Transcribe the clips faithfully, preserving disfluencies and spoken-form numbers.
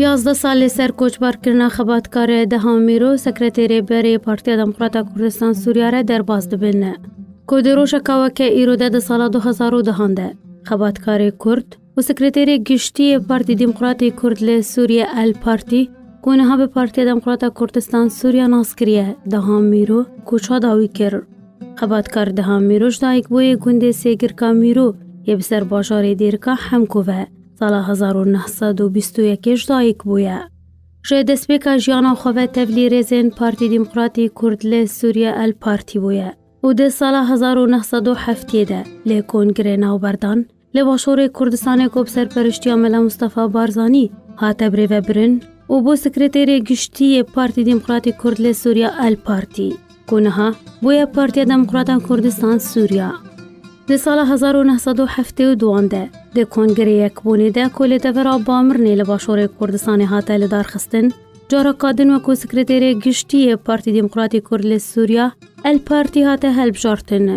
Yazdeh sal li ser koçbarkirina xebatkarê Deha Mîro, sekreterê berê Partiya Demokrata Kurdistan Sûriya re derbas dibin. Ku di rojeka weke îro de di sala du hezar û dehan de xebatkarê Kurd û sekreterê giştî yê Partî Demokratî Kurd li Sûriye El Partî, ku niha bi Partiya Demokrata Kurdistan Sûriya nas kiriye, Deha Mîro, koça dawî kir. Xebatkar Deha Mîro ji dayik bûye gundê Sêgirka Mîro yê bi ser bajarê Dêrika Hemko ve. Sala hezar û neh sed û bîst û yekê ji dayik bûye. Ji destpêka jiyana xwe ve tevlî rêzên Partî Demokratî Kurd li Sûriye El Partî bûye û di sala hezar û neh sed û heftê de li Kongrê Navberdan li Başûrê Kurdistanê ku bi serperiştiya Mela Mustafa Barzanî hate birêvebirin û bû sekreterê giştî yê Partî Demokratî Kurd li Sûriya El Partî, ku niha bûye Partiya Demokrata Kurdistan Sûriya. Di sala hezar û neh sed û heftê û duan de, di Kongrê Yekbûnê de ku li devera Bamirinê li Başûrê Kurdistanê hate lidarxistin, careka din wekû sekreterê giştî yê Partî Demokratî Kurd li Sûriya, El Partî hate hilbijartin.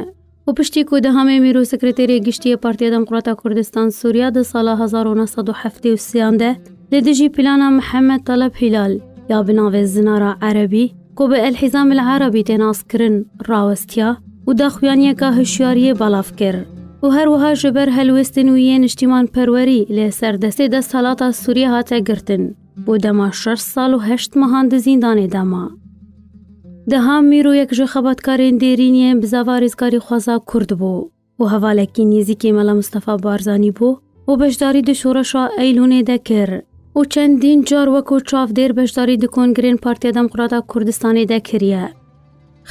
Û piştî ku Dehamê Mîro sekreterê giştî yê Partiya Demokrata Kurdistan Sûriya di sala hezar û neh sed û heftê û sêyan de li dijî plana Mihemed Taleb Hîlal ya bi navê Zinara Erebî, ku bi El Hizam El Erebî tê naskirin, rawestiya û daxuyaniyeka hişyariyê belav kir û her wiha ji ber helwêstin wî yê niştîmanperwerî li ser destê desthilata Sûriyê hate girtin. Bû dema şeş sal û heşt mehan di zîndanê de ma. Deha Mîro yek ji xebatkarên dêrîn yên bizava rêzgarîxwaza Kurd bû û hevalekî nêzîkî Mela Mistefa Barzanî bû û beşdarî di şoreşa Eylûnê de kir û çendîn car wekû çavdêr beşdarî di kongrên Partiya Demokrata Kurdistanê de kiriye.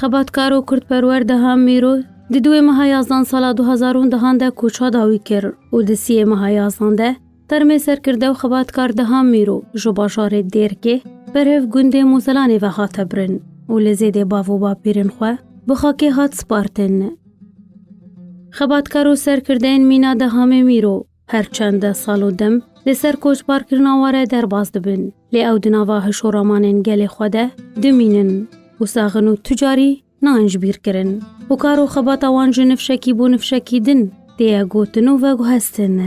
Xebatkar û kurdperwer Deha Mîro di duwê meha yazdan sala du hezar û dehan de koça dawî kir û di siyê meha yazdan de termê serkirde û xebatkar Deha Mîro ji bajarê Dêrkê berhev gundê Mozelanê ve hate birin û li zêdê bav û bapîrên xwe bi xakê hat spartin. Xebatkar û serkirdeyên mîna Dehamê Mîro her çend sal û dem li ser koçbarkirina wan re derbas dibin, lê ew di nava hişoramanên gelê xwe de dimînin û saxin û tu carî nayên ji bîr kirin û kar û xebata wan ji nifşekî bo nifşekî din tê ye gotin û veguhestin.